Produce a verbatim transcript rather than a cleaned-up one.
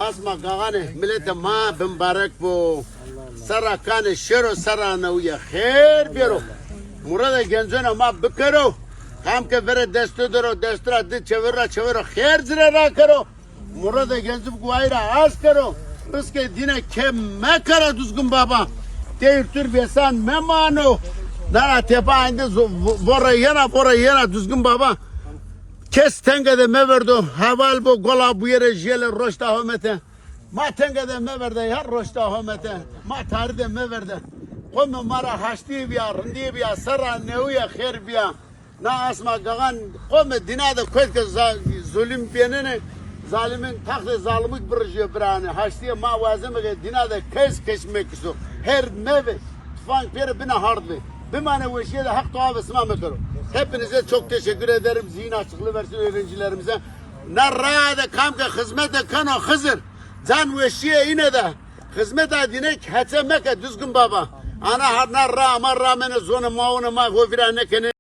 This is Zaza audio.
Asma Gaxanê, milete ma bimbarek bo. Serra kanê şero, serra newîye xêr bêro. Murada gencona ma bikero. Kam ke vere desto dero, destira di çevir ra çeviro xêr cire ra kero. Murada genci bi guayî ra az kero. Riskê dîne ke mekero Duzgin Baba. Teyr tur vêsan memano. Nara tepa ende zo-, vo-, vora yena, vora yena Duzgin Baba. Kes tenge de meverdo, heval bo gola buyere jiyele roşta homete. Ma tenge de meverde ya roşta homete. Ma tarî de meverde. Qome ma ra haştî biya, rindî biya, serra newîye xêr biya. Na Asma Gaxan qome dîna de koyt ke za-, zulüm bênene, zalimin taxtê zalimik birijîyo birane. Haştîye ma wazeme ke dîna de kes kes mekiso. Her meve, tufang pêre bine hard ve. Bimane weşîye de Haq dua ve sima mekero. Hepinize çok teşekkür ederim. Zihin açıklığı versin öğrencilerimize. Na raya de kam ke xizmete keno Xizir, can weşîye îne de. Xizmeta dîne hece meke Duzgin Baba. Ana har na ra ma ramene zone ma one ma ho vîra nekene.